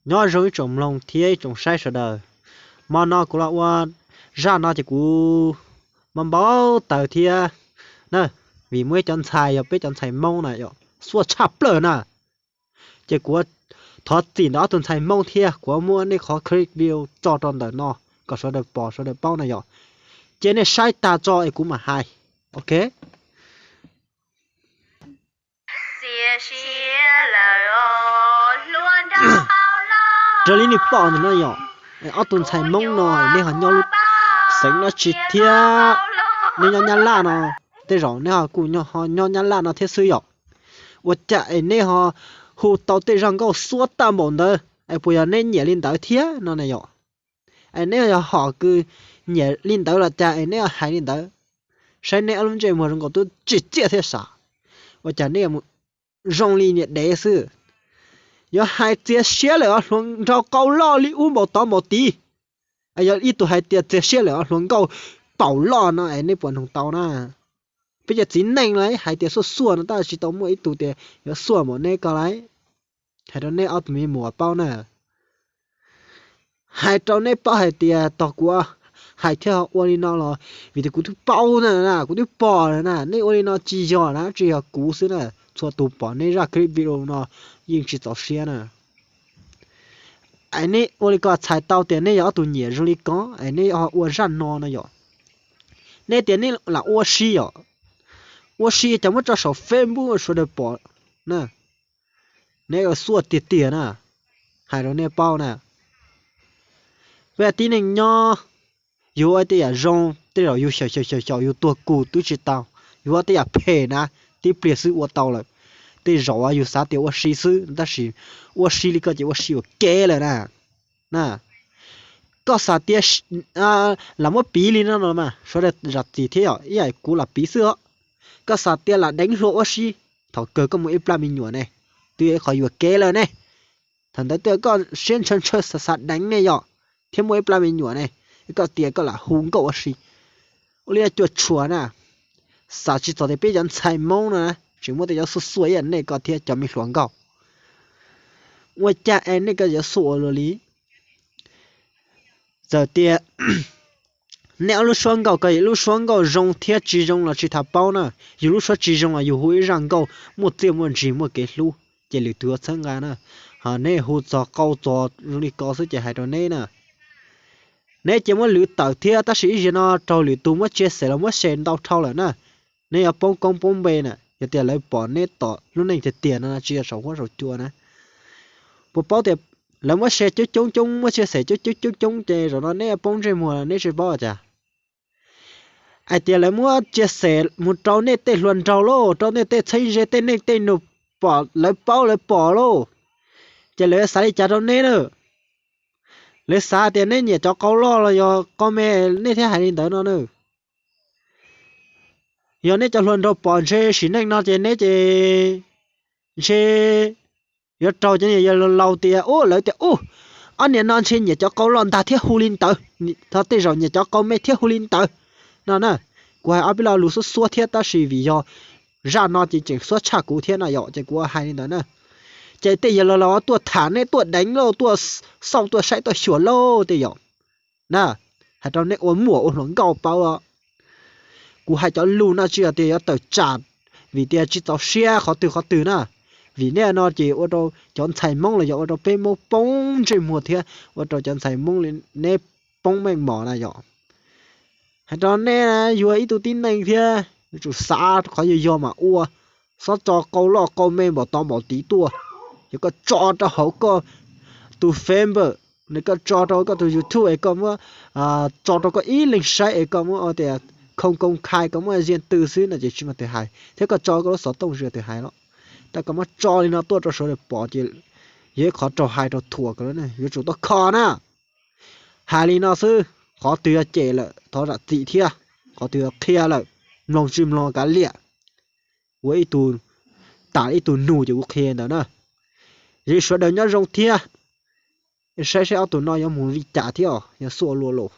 Nyob zoo ib tsoom mloog thiab ib tsoom saib sawv daws. Hmo no kuv los ua zaj no ces kuv npau npau taws thiab na, vim muaj ib cov ntxhais yog peb cov ntxhais Hmoob na yom, xuaj tshaj plaws na. Ces kuv thov txim ntawm ob tug ntxhais Hmoob thiab kuv muab nej qhov clip video tso rau ntawm no kom sawv daws pom sawv daws paub na yom. Ces nej saib tag tso es kuv mam hais. Ok. Raws li nej pom ntawm no yom, ob tug ntxhais Hmoob no nej ho nyob lub xeev dab tsi thiab? Nej nyob Nyab Laj no, tej zaum nej ho kuj nyob Nyab Laj no thiab xwb yom. Ua cas es nej ho hu tau tej zaj nkauj xuab tag npaum ntawd es puas yog nej nyiam li ntawd thiab no na yom? Es nej yog hom kws nyiam li ntawd los cas es nej hais li ntawd? Saib nej ob lub ntsej muag zoo nkaus twb tsim txiaj thiab sav, ua cas nej zoo li niam dev xwb. Yuav hais txias siab lawm os hluas nraug qau loj li ub npaum tod npaum tid. Yog ib tug hais tias txias siab lawm os hluas nkauj paum loj no es nej puas noog tau na? Peb cov txiv neej no hais tias xuaj xuaj no tab tsis tau muaj ib tug tias yuav xuaj npaum nej ko lauj. Hais rau nej ob tug me muam paub na. Hais rau nej paub hais tias tog kuv hais thiab ua li no los vim tias kuv twb paub na, kuv twb pom na, nej ua li no tsis yog na, tsis yog kuv xwb na, txhua tus pom nej zaj clip video no yeej tsis txaus siab na. Es nej ua li ko txhais tau tias nej yog ob tug nyiam zoo li ko es nej ua zaj no no yom. Nej tias nej lam ua si yom, ua si cov muab tso saum Facebook sawv daws pom na. Nej xuaj tiag tiag na, hais rau nej paub na. Peb tib neeg nyob, yus ua tej yam zoo tej zaum yus xyaum xyaum xyaum yus tuag kuj twb tsis tau. Yus ua tej yam phem na, tib pliag xwb ua tau lawm. Tej zaum yus xav tias ua si xwb tab sis ua si li ko ces ua si yuam kev lawm na. Koj xav tias lam muab piv li no no mas sawv daws zam txim thiab yom, ib yam kuv lam piv xwb os. Koj xav tias lam deev hluas ua si, thaum kawg koj muaj ib plab me nyuam ne, twb yog ib qhov yuam kev lawm ne. Thaum ntawd twb yog koj siab ntshaw ntshaw xav xav deev ne yom, thiab muaj ib plab me nyuam ne, koj tias koj lam hu nkauj ua si. Ua li no cuam tshuam na, xav tsis txog tias peb cov ntxhais Hmoob no tseem muaj tej cov xuaj xuaj ib yam nej ko thiab cov me hluas nkauj. Ua cas es nej ko yuav xuaj ua luaj li? Txawm tias nej ob lub suab nkauj ko yog lub suab nkauj zoo thiab tsis zoo los tsis tham paub na, yus lub suab tsis zoo los yus hu ib zaj nkauj muaj txiaj muaj ntsig muaj kev hlub ces lwm tus yuav txhawb nqa na. Ho nej hu txog qau txog zoo li ko xwb ces hais rau neb na, neb cia muab lwv tawm thiab. Tab sis ib zaug no raug lwm tus muab tsia xem los muab share ntau dhau lawm na, neb yuav poob koob poob npe na. Yog tias lawv pom neb tom lub neej tiag tiag no tsis yog saum huab saum cua na, puas paub tias lawv muab share coob coob coob, muab tsia xem coob coob coob coob ces zaum no neb poob ntsej muag neb tsis paub cas. Hais tias lawv muab tsia xem mus rau nej tej hluas nraug lauj, rau nej tej txheeb ze tej neej tej nus pom lawv paub lawv pom lauj, ces lawv xav li cas rau neb na? Lawv xav tias neb nyiam cov qau loj los yog qau me nej thiaj hais li ntawd no na. Yog neb cov hluas nraug pom ntshe sim neej no ces neb ces ntshe yuav raug cov niag yawg laus laus tias ub, lawv tias ub, ob niag no ntshe nyiam cov qau loj ntag thiab hu li ntawd, ho tej zaum nyiam cov qau me thiab hu li ntawd no na. Kuv hais ob peb lo lus xuab xuab thiab tab sis vim yog zaj no ces tseem xuab tshaj kuv thiab no yom, ces kuv hais li ntawd na. Ces tej yawg laus laus tuaj tham neb, tuaj deev lauj, tuaj xauj tuaj saib tuaj xyuas lauj tej yom. Na, hais rau neb ua muam ua hluas nkauj paub os. Kuv hais cov lus no tsis yog tias yuav tawm tsam vim tias tsis txaus siab qhov twg qhov twg na, vim nej no ces ua rau cov ntxhais Hmoob los yog ua rau peb Hmoob poob ntsej muag thiab ua rau cov ntxhais Hmoob li neb poob meej mom na yom. Hais rau nej, yus ib tug tib neeg thiab yuav tsum xav qhov yog yog mas ua, txhob tso qau loj qau me npaum tod npaum tid tuaj. Yog koj tso rau hauv koj tus Facebook, nws koj tso rau koj tus YouTube es koj muab tso rau koj ib leeg saib es koj muab ua tias khoo koo khai koj muab zia tw xwb no ces tsis muaj twg hais thiab koj tso koj lub xov tooj tsis muaj twg hais los. Tab koj muab tso li no tuaj rau sawv daws pom ces yog ib qhov raug hais raug thuam ko, yuav tsum tuaj kho na. Hais li no xwb, qhov twg yog cem lawm thov zam txim thiab, qhov twg yog qhia lawm mloog tsis mloog kav liam. Ua ib tug, tam ib tug nug ces kuv qhia ntawd na. Yog sawv daws nyob zoo thiab, saib saib ob tug no yuav mus li cas thiab os, yuav xuaj luaj los.